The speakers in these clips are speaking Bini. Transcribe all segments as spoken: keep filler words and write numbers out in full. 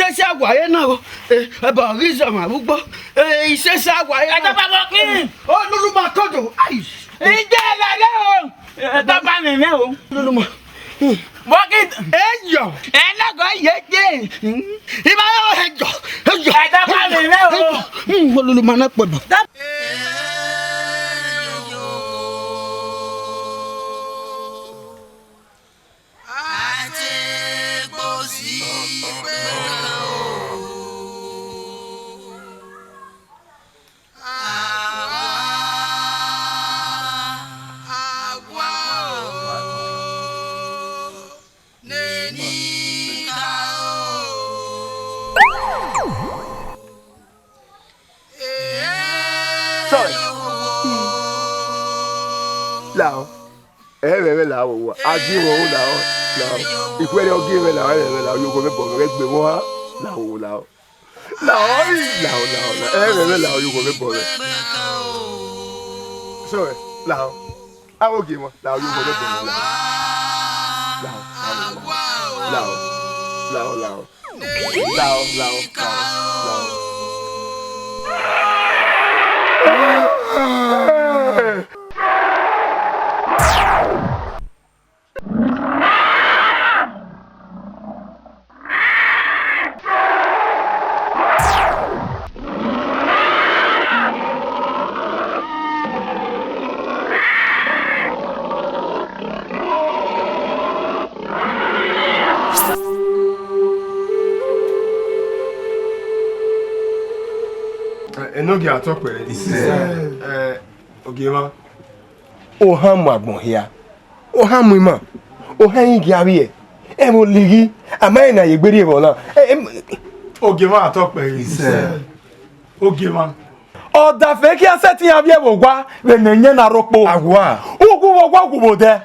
Isẹsẹ awa ye na o. Eh, ẹbọ ghi zọ ma vbe ugbo. Eh, isẹsẹ awa ye na. Ẹdọba bọ khin. Oluluma kodo. Ai. Ije lẹlẹ o. Ẹdọba mẹmẹ o. Oluluma. Bọ khin. Eyọ. Ẹlẹgọ ye je. Ima yo eyọ. Eyọ. Ẹdọba mẹmẹ o. Hmm, Oluluma na pẹbọ. Sorry. Lao. Ẹ mwẹ mwẹ lao, a gi mwẹ ru lao, lao. Ikhuẹrhẹ ọ gi mwẹ lao, ẹ mwẹ mwẹ lao, ye oghọ mwẹ bọ mwẹ, ghẹ gbe mwẹ oha, lao, lao. Lao, lao, lao, lao. Ẹ mwẹ mwẹ lao, ye oghọ mwẹ bọ mwẹ. Sorry, lao. Aro gie mwa, lao, ye oghọ mwẹ bọ mwẹ, lao. Lao, lao, lao. Lao, lao. Lao, lao, lao, lao. Enogie atọkpẹ. Isẹ. Eh, Ogiemwa. Ohan mu agbọn hia, ohan mu ima, ohan i gia vbiẹ, ẹmwẹ olighi, a ma rẹn ne a ye egbe rrie vbe ọna. Ẹ, em, Ogiemwa atọkpẹ. Isẹ. Ogiemwa. Ọdafẹn khian sẹtin iran vbiẹ vbe owa vbe ne ẹyẹn na rre okpo. Awa. Uwu vbe owa, uwu vbe odẹ.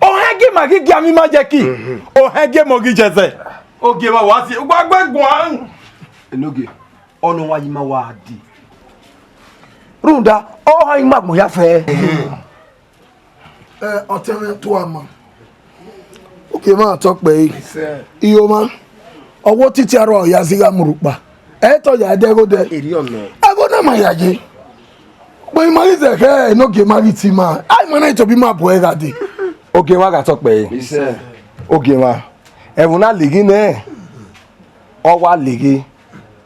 Ohan gie ima ghi gia vbe ima jẹ ki. Mhm. Ohan gie emọ ghi jẹ zẹ. Ogiemwa wa si, wa gbe guan. Enogie, ọnọ wa yi ima wa di. Rhunmwuda, ọ họn ima agbọn hia fẹ. Ẹ, ọtẹn mwẹ, tua ma. Ogiemwa atọkpẹ ẹre. Isẹ. Iyoma, ọ wẹ otiti arua ọ ya zẹ igho mu rhukpa. Ẹ i tọ ya ẹdẹ ghodẹ. Erriọ nọ. Ẹghẹ na ma ya ye. Ugbẹn ima ghi zẹ khẹ Enogie ma ghi tie ima. A i ma na tobọ ima bu ẹre gha dee. Ogiemwa gha tọkpẹ ẹre. Isẹ. Ogiemwa, ẹvbo na lighi nẹ, ọ wa lighi.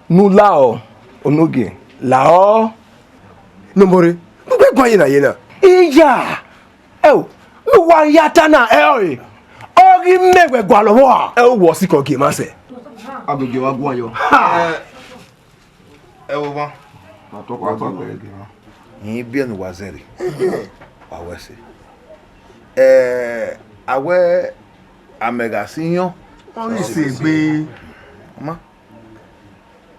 Ne u lao, Enogie, lao. Ne u mọ rre, ne u gbe guan ye na ye na. Iya, ẹ o, ne uwa ya ta na, ẹ ọre, ọ ghi mẹ wẹ gualọ vbọ a? Ẹ o, wẹ ọ sikẹ Ogiemwa sẹ. Agbegbe wa guan yọ. Ha! Ẹ, ẹ vbe owa. Wa tọ, wa tọ pẹrẹ Ogiemwa. I biẹ ne uwa zẹrriọ, wa wẹ ẹse. Ẹ, a wẹ amẹ gha si yọn, ọ ghi sẹ egbe. Ọ ma.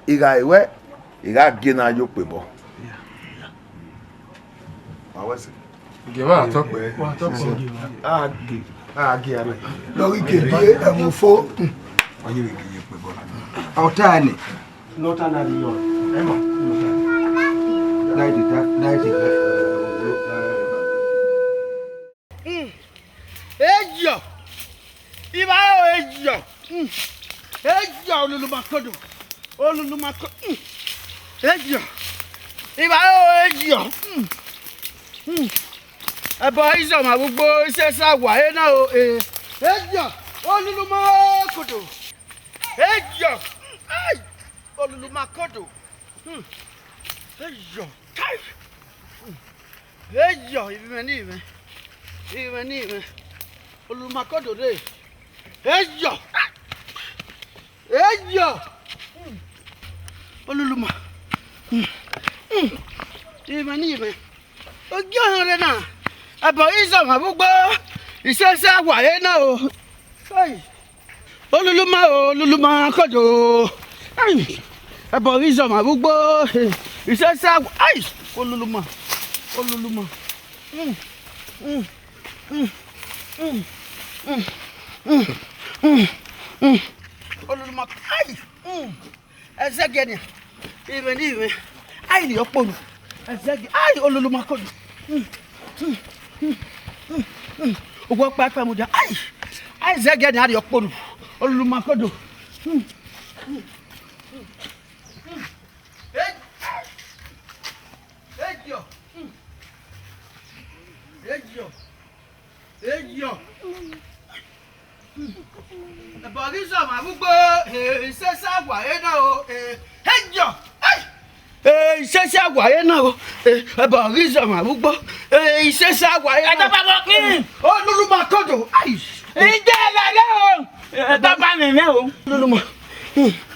I gha re wẹ, I gha gie ne a ye okpebọ. Wa wẹ ẹse. Gie mwẹ atọkpẹ. Wa tọ pọ gie mwẹ. A gie, a gie aro. Lọ ghi ke bie ẹvbo fo. Ọ ye vbe gie ye okpebọ na. Ọ ta nẹ. Nọ ta na rhie yọ. Ẹ ma. Dai de, dai de. Mm. Eyọ. Iba o, eyọ. Mm. Eyọ, Oluluma kodo. Oluluma ko-, mm. Eyọ. Iba o, eyọ. Mm. Mm. Ẹbọ izọmwa vbe ugbo isẹsẹ awa ẹre na o, eh. Eyọ, Oluluma kodo. Eyọ. Mm. Ai. Oluluma kodo. Mm. Eyọ. Kai. Mm. Eyọ, ivbi mwẹ ne ivbi mwẹ. Ivbi mwẹ ne ivbi mwẹ. Oluluma kodo rre. Eyọ. Eyọ. Oluluma. Ivbi mwẹ ne ivbi mwẹ. Ogie ọnrẹn na. Ẹbọ izọmwa vbe ugbo. Isẹsẹ awa ẹre na o. Hey. Oluluma o, Oluluma kodo. Ai, ẹbọ ghi zọmwa vbe ugbo. Isẹsẹ, ai, Oluluma, Oluluma. Mm, mm, mm, mm, mm, mm, mm, mm. Oluluma, ai, mm. Ẹzẹgiẹ nian, ivbi mwẹ ne ivbi mwẹ, ai, rhie ọkponu. Ẹzẹgiẹ, ai, Oluluma kodo. Mm, mm, mm, mm, mm. Owa ọkpa ẹkpẹ mudia, ai, ai, ẹzẹgiẹ nian, rhie ọkponu. Oluluma kodo. Mm, mm, Yọ. Ẹbọ ghi zọmwa vbe ugbo, eh, isẹsẹ awa re na o, eh, hey, yọ. Hey! Eh, isẹsẹ awa re na o, eh, ẹbọ ghi zọmwa vbe ugbo, eh, isẹsẹ awa re na. Ẹdọba vbọ khin? Oluluma kodo. Ai! Ije lele o. Ẹdọba nene o. Oluluma.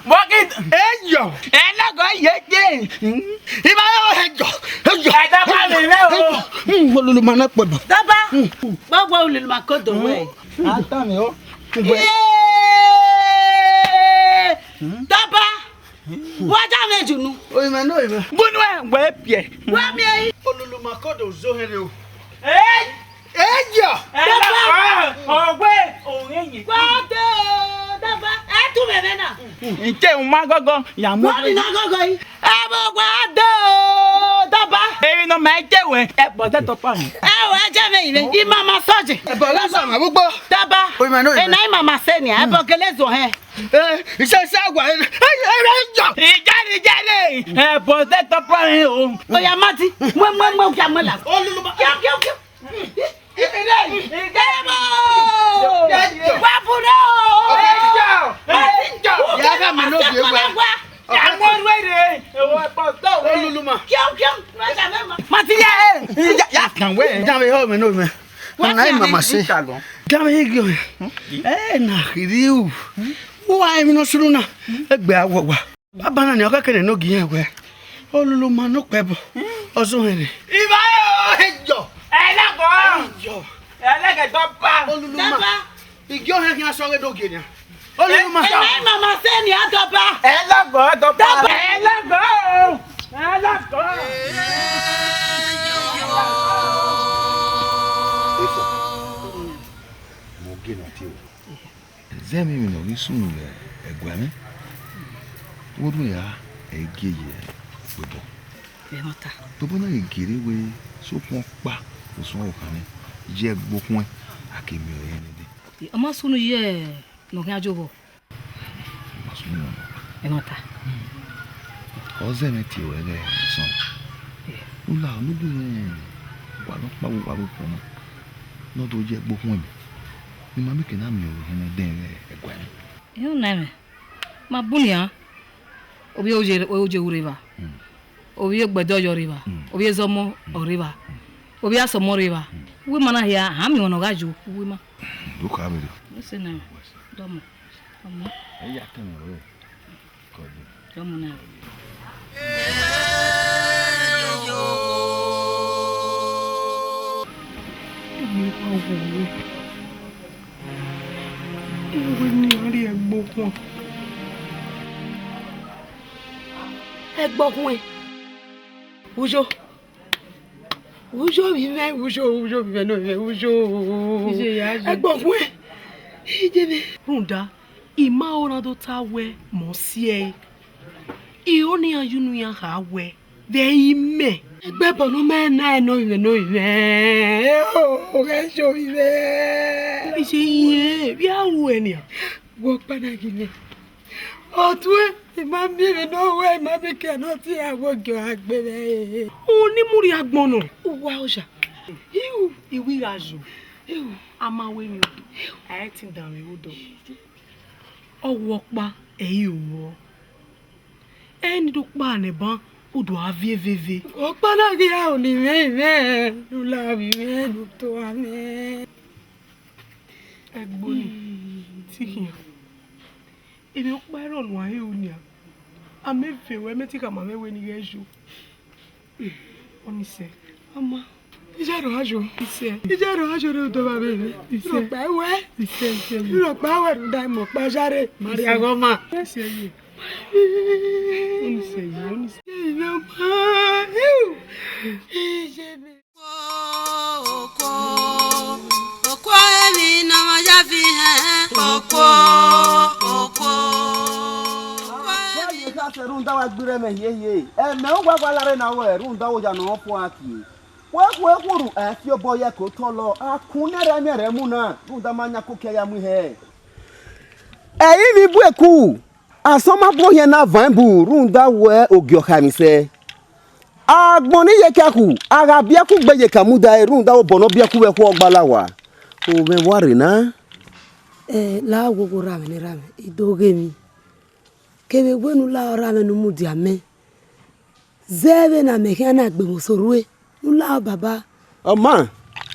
Vbọ khin? Eyọ. Ẹlẹgọ ye je. Iba yo, eyọ. Eyọ. Ẹdọba nene o. Hmm, Oluluma na kpọdọ. Dọba. Gbogbo Oluluma kodo wẹ. Ata mi o. Yee! Dọba. Wa da mwẹ junu. Oyi mẹ no, oyi mẹ. Bunu ẹ wẹ piẹ. Wa miẹn yi. Oluluma kodo zo hẹn o. Ey! Eyọ! Ẹlẹkọ, ọgbe, ọghe yin. Wa do, dọba, ẹ tu mwẹ mwẹ na. Nte u ma gọgọ, ya mu. Wa ni na gọgọ yi. Ẹ vbo wa do, dọba. Emwi ne ọ ma je wẹ, ẹ bọ zẹ tọpa ni. Ẹ o, ẹ je mwẹ ivbe, I ma ma sọje. Ẹ bọ gha sọ ma gbogbo. Dọba. Oyi ma no, oyi ma. Ena I ma ma sẹ nia, ẹ bọ gele zọ hẹn. Eh, isẹsẹ awa, eh, eh, eh, eh, yọ. Ijale, ijale. Ẹ bọ zẹ tọpa ni o. Oya, mati. Mwe, mwe, mwe, oya, mwe la. Oluluma. Kiọ, kiọ, kiọ. Debo! Wa bure o! Ya gha mẹ ne ovie wẹ. Ya mu orhu ẹre. Oluluma. Kiọ, kiọ. Ma ti ya e. Ya, ya kan wẹ. Ya vbe ho mẹ ne ovie. Wa na na i mama se. Ka vbe he giọ. Eh, na khiri u. Wa emwi ne ọ sunu na. Egbe awọwa. Baba na ni ọ khẹke ne enogie irẹn wẹẹ, Oluluma ne okpẹbọ, ọ zẹ ohẹn rre. Iba o, eyọ. Ẹlẹgọ. Eyọ. Ẹlẹgọ dọba. Oluluma. Dọba. Igie ohẹn khian sẹ ọghe enogie nian. Oluluma. Ena i mama sẹ nian dọba. Ẹlẹgọ dọba. Dọba. Ẹlẹgọ. Ẹlẹgọ. Efo. Mo gele tie o. Zẹ emwi ne ọ ghi sunu vbe ẹguae mwẹ, vbe orhunmwu ra, ẹ i gie ye okpebọ. Ẹmwata. Tobọ na ghi gie rre wẹẹ, sokpan ọkpa vbe osẹe ọvbokhan mwẹ, ye ẹgbokhuẹn, a ke miẹn ọre nẹdẹ. Ọ ma sunu ye ne ọ khian jovbọ. Ọ ma sunu nọ. Ẹmwata. Ọ zẹ mwẹ tie ruẹ ghẹ sọn. U la, ọ ne u gu mwẹ, wa nọkpa vbe uwa vbe okhuo na, ne ọ do ye ẹgbokhuẹn mẹ. Ne ima mieke na miẹn ọvbokhan nẹdẹ vbe ẹguae mwẹ. Iran na mwẹ, ma bu nian, ovbi oye, oye ru rre evba, ovbi ogbẹdẹ ọyọ rre evba, ovbi ezọmọ ọ rre evba, ovbi asọmọ rre evba. Uwu ima na hia, a miẹn ọmwa ne ọ gha yo uwu ima. Do ka vberriọ. Ẹse na mwẹ, dọmọ, dọmọ. Ẹ ya tẹn mwẹ ọre. Dọmọ na. Emwi wa wo wẹ. Iwẹ ne iran rhie ẹgbokhuẹn. Ẹgbokhuẹn. Uyo. Uyo vbe imẹ, uyo, uyo vbe imẹ, no vbe imẹ, uyo. Iye ya ye. Ẹgbokhuẹn. Iye ne. Rhunmwuda, I ma ho na do ta wẹ mẹ ọ si ẹe. I ho ne iran ye unu iran kha wẹ, vbe imẹ. Ẹgbẹbọ ne ọ ma na ẹnẹ ovbi mwẹ, ne ovbi mwẹ. O, ghẹ ye ovbi mwẹ. Iye, iye, vbe a ru ẹre nian? Wẹ ọkpa na ghi mwẹ. Ọ tuẹn, I ma miẹn emwi ne ọ wẹ, I ma miẹn ekia ne ọ tie a wẹ ogie ọre a gbe mwẹ. U ni mu rhie agbọn nọ. Uwa oya. Iu, I wi gha yo. Iu, a ma wẹ emwi odo, a i tin danmwẹ vbe odọ. Ọ wẹ ọkpa, ẹ i ru ọ. Ẹ i ni do kpa nẹ ban, u do a viẹ veve. Ọkpa na ghi a ru ne imẹ, imẹ, ne u la ovbi mwẹ, ne u to a mwẹ. Ẹgbo ni, ti khian. Emwi ọkpa ẹre ọ nuẹn he ru nian. A mẹ ve ruẹ, mẹ te khama mwẹ wẹ ne I ghẹ yo. Ọni sẹ. Ọma. Iye rọ a yo. Isẹ. Iye rọ a yo rre odọ vbe avbe mwẹ. Isẹ. Rhọkpa wẹ. Isẹ, isẹ, isẹ. Rhọkpa wẹ rhunmwuda imẹ ọkpa jare. Maria ghọma. Isẹ ye. Ọni sẹ ye, ọni sẹ. Iye ọma. Iye mwẹ. Okwo, okwo, emwi ne ọ ma ya fi hẹn, okwo, okwo. Okwo, emwi. Wẹ ye khasẹ rhunmwuda wa gbe irẹn mwẹ hiehie. Ẹmwẹ uwa wa lare na wẹ rhunmwuda oya ne ọ fuẹn kie. Wẹ khuẹ khuorhu, ẹ fi obọ ye ẹko tọlọ, a kun nẹrhẹ miẹn rẹ mu na, rhunmwuda ma yan kokia ya mu ihẹ. Ẹ i vbe ibu eku, asọn ma bu ohiẹn na van ibu rhunmwuda wẹ ogie ọ kha emwi sẹ. Agbọn ne I ye kiaku, a gha biẹku gbe ye ka muda ẹre rhunmwuda obọ ne ọ biẹku vbe ẹkhuẹ ọgbalawa. Ovẹn wa rre na? Ẹ, la wowo ra mwẹ ne erha mwẹ, I do ghe emwi. Kevbe wẹ ne u la ọra mwẹ ne u mudia mẹ, zẹ vbene amẹ khian na gbe mwẹ oso rre, ne u la baba. Ọ ma,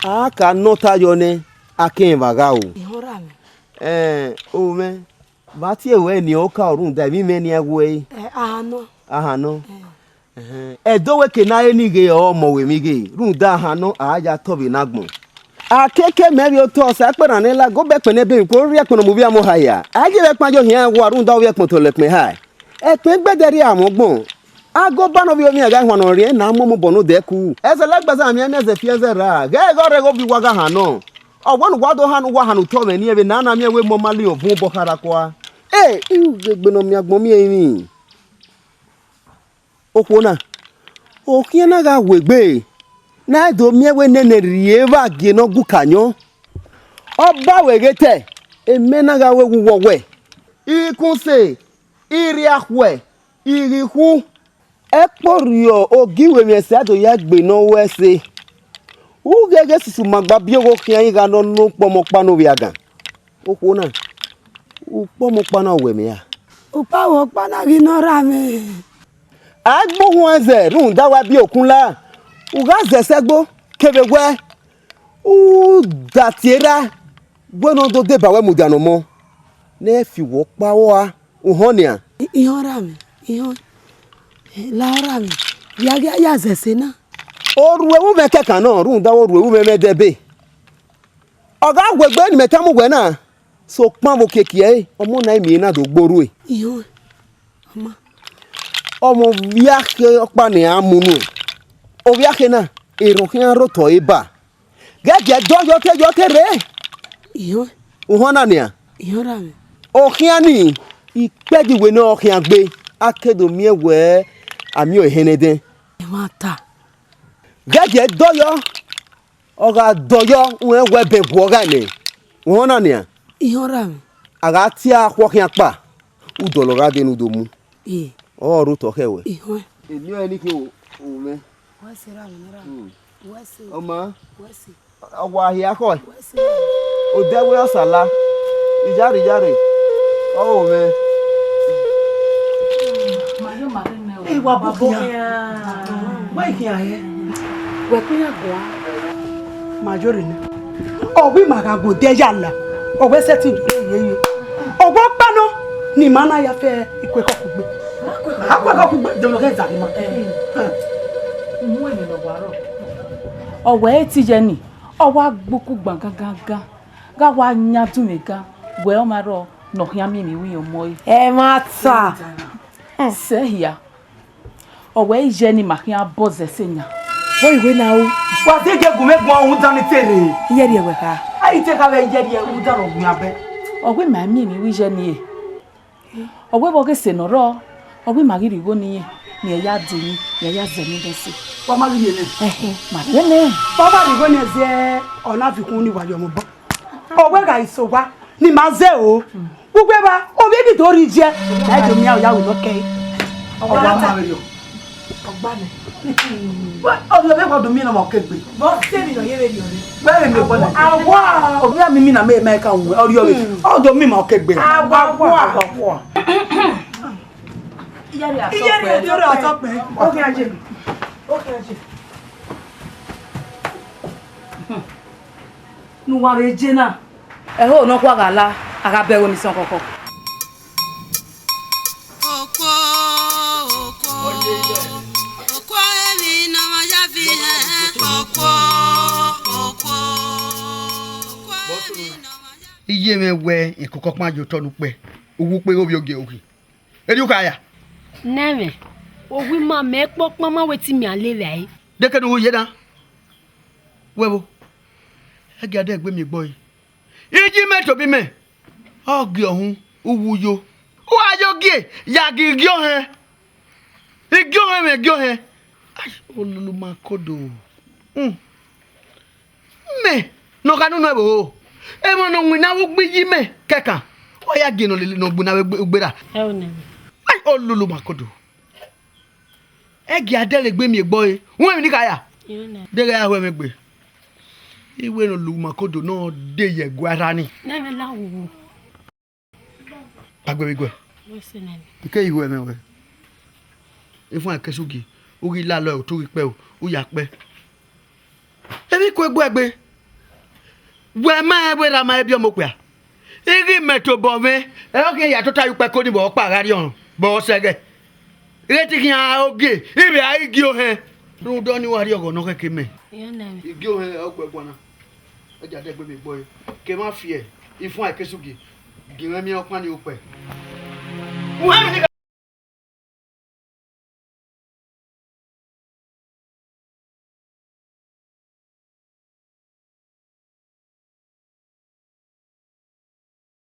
a ka nọ ọta yọ nẹ, a kẹrẹn vbe a gha ru. Ehọnra mwẹ. Ẹ, ovẹn, vbe a tie ruẹ eni ọka rhunmwuda emwi mwẹ ne a ru ẹre? Ẹ, ahan nọ. Ahan nọ. Ẹ. Ẹhẹn, ẹdẹ wẹ ke ne a re ni ghe ọmọ wẹ emwi ghe, rhunmwuda ahan nọ a ya tọ vbe ne agbọn. Akeke mẹ vbe otọ, ọsa ẹkpẹn na ne la, gobẹ ẹkpẹn ne ebe emwi kpo rhie ẹkpẹn ne ọ mu ivbi amọ ha ya. A ye vbe ẹkpẹn yo hian wa rhunmwuda ovbi ẹkpẹn otọ lẹ ẹkpẹn ha. Ẹkpẹn gbe dẹ rhie amwẹ ọgbọn. Agoba ne ovbi omian gha huan ne ọ rhiẹn na mu ọmọ obọ ne odẹ ku. Ẹsẹ lẹgbẹzẹ a miẹn ne ẹzẹ fi ẹzẹ ra, ghẹ ghe ọrẹre ovbi uwa gha han nọ. Ọ wẹ ne uwa do han ne uwa han ne otọ mwẹ ni, vbe ne a na miẹn wẹ emọ ma liọn vuọn obọ kharha kua. Ẹ, I ru ghe egbe ne ọ miẹn agbọn miẹn emwi. Okhuo na, okhian na gha wu egbe, ne a do miẹn wẹ nene rhie vbe agie ne ọ gu ka yọn. Ọ ba wẹ ghe te, emẹ na gha ru ẹwu wọ wẹ. Ikunse, irriakhuẹ, ighikhu, ẹkpo rriọ ogiwẹ emwi ẹse a do ya gbe ne ọ ru ẹse. U gheghe susu ma gba biẹ ogho khian igho ne ọ nọ ukpọmọ ọkpa ne ovbi agan. Okhuo na, ukpọmọ ọkpa na wẹ mẹ ra? Ukpọmọ ọkpa na ghi nọ ra mwẹ. A gbe uhunmwu ẹzẹ rhunmwuda wa biẹ okun la, u gha zẹ sẹgbo, kevbe wẹ, u da tie erha, wẹ ne ọ do deba wẹ mudia ne ọmọ, ne ẹ fi wẹ ọkpa ua, uhọn nian. Ihọn ra mwẹ, ihọn, la ra mwẹ, ya ghi ya zẹ ẹse na. Orhu ẹvbo mwẹ kẹkan nọ, rhunmwuda orhu ẹvbo mwẹ mwẹ dẹ ẹbe. Ọ gha wu egbe ne imẹ tama uwẹ na, sokpan vbe okiekie ẹre, ọmọ na miẹn na do gbe orhu ẹre. Ihọn, ọ ma. Ọmọ ovbi akhe ọkpa ne iran mu nuẹn, ovbi akhe na, erhọn khian rre otọ ẹre ba. Ghẹ gie dọyọ te yọ te rre. Ihọn. Uhọn na nian. Ihọn ra mwẹ. Ọ khian ni, ikpẹdẹ iwẹ ne ọ khian gbe, a ke do miẹn wẹ a miẹn ọre hẹnẹdẹn. Ẹmwata. Ghẹ gie dọyọ, ọ gha dọyọ, rẹn wẹ ẹbẹn guọ gha nẹ. Uhọn na nian. Ihọn ra mwẹ. A gha tie akhuọ khian kpa, u dọlọ gha dee ne u do mu. Ee. Ọ rre otọ khẹ wẹ. Ihọn. Eni ọnrẹn ni ke o, o mwẹ. Wẹ se ra mwẹ, ne ra. Hmm. Wẹ se. Ọ ma. Wẹ se. Ọ wa hia khọe. Wẹ se. Odẹ wẹ ọsa la. Iyare, iyare. Ọ ho mwẹ. Ma yo ma rre nẹ o. Ẹ wa bọ khian. Wẹ i khian hẹ. Wẹ kue ya guan. Ma yo rre nẹ. Ọ wẹ ima gha gu odẹ ya la. Ọ wẹ sẹtin dọlọ yeye. Ọ wẹ ọkpa nọ ne ima na ya fẹ ikuẹkọ kugbe. A kuẹkọ kugbe, dọlọ ghẹ zaghi ma. Ẹ. Ẹ. Uwu emwi ne ọ wa rrọọ. Ọ wẹ ẹ i ti ye ni, ọ wa gbe uku gban gangan, gha wa yan dunmwu gan, wẹ ọ ma rrọọ ne ọ khian miẹn emwi iwinna ọmọ ẹre. Ẹmwata. Sẹ hia, ọ wẹ ẹ i ye ne ima khian bọ zẹ ẹse yan. Vbọ iwẹ na ru? Wa te gie gu mwẹ guan rhunmwuda ne I te rre. Iyẹrriẹ wẹ kha? A i te kha vbe iyẹrriẹ rhunmwuda ne ọ wian bẹ. Ọ wẹ ima miẹn emwi iwinna iye ni re. Ọ wẹ vbe ọ ghe sẹ ne ọ rrọọ, ọ wẹ ima ghi rhie igho ne irẹn, ne irẹn ya de emwi, ne irẹn ya zẹ emwi nẹ ẹse. Wa ma ghi rhie nẹ? Ẹhẹn, ma rhie nẹ. Wa ma rhie igho ne zẹ, ọ na viọ ukhunmwu ni wa ye ọmọ obọ. Ọ wẹ gha i sẹ owa, ne ima zẹ o. Ugbẹn evba, ovbi eni do rhie iye, na i do miẹn aro ya wẹ ne ọ kẹe. Ọ wa ma vberriọ. Ọgba nẹ. Wẹ, ọ rhie ọvbe wa do miẹn ne ọ ma kegbe. Vbọ sẹ emwi ne ọ ye vberriọ re? Vbe emwi ọkpọ na. Awa. Ọ rhie mi mina mẹ, mẹ ka wu, ọ rhie ọvbe. Hmm. Ọ do miẹn ma kegbe. Awa, awa. Awa. Iyẹrriẹ atọkpẹ. Iyẹrriẹ atọkpẹ. Okhian ye. Okhian ye. Ne uwa vbe je na. Ẹho nọkhua gha la, a gha bẹghe eni sọn khọkhọ. Okhuo, okhuo, okhuo emwi ne ọ ma ya viọ hẹ, okhuo, okhuo, okhuo emwi ne ọ ma ya. Iye mwẹ wẹ, ekoko ọkpa ye otọ ne ukpẹ, uwu ukpe ghe ovbi ogie okhi. Erriọ u kha ya? Nẹ mwẹ, owu ima mẹ kpọkpa ma wẹ te imian le vbe ẹre. Dekẹe ne u ru ye na. Wẹ vbo? Ẹ gia dẹ egbe miẹn egbe ọre. Iye imẹ tobọ imẹ, ọ gie ọhun, uwu yo. U gha yo gie, ya gie igie ọhẹn. Igie ọhẹn mwẹ igie ọhẹn. Ai, olulu ma kodo. Hmm. Mẹ ne ọ gha nunu ẹvbo, emwa ne ọ winna vbe ugbo iye imẹ kẹkan, ọ ya gie ne ọ lele ne ọ gbinna vbe ugbe ra. Ẹ o nẹ. Ai, olulu ma kodo. Ẹ gia dẹ egbe miẹn egbe ọre, wẹ emwi ne I kha ya? Ẹ o nẹ. Deghẹ a ho ẹmwẹ egbe. Iwe ne olumakodo nọ de ye ẹguae rra ni. Nene la wu. Kpagbevbe guẹ. Wẹ sẹ nene. Ike iwe ẹmwẹ wẹ. Ifun Akesugi, u ghi lalọ, u tu ghi kpẹ o, u ya kpẹ. Emwi ku egbe egbe. Wẹ ma rẹn wẹ erha ma biẹ ọmọ okpia. I ghi mẹ tobọ mwẹ, ẹ ọ khian ya tota ye ukpẹ ko ni vbe ọkpa gha rrie ọnrẹn, vbe ọ sẹghẹ. Ghẹ te khian ogie, I vbe a i gie ohẹn. Rhunmwuda ọnii wa rrie ọghọ ne ọ khẹke mẹ. Iran na. I gie ohẹn, ọ gbe guan na. Ẹ dia dẹgbe vbe egbe ọre. Ke emwa fiẹ, Ifun Akesugi, gie mwẹ miẹn ọkpan ni ukpẹ. Uwẹ emwi ni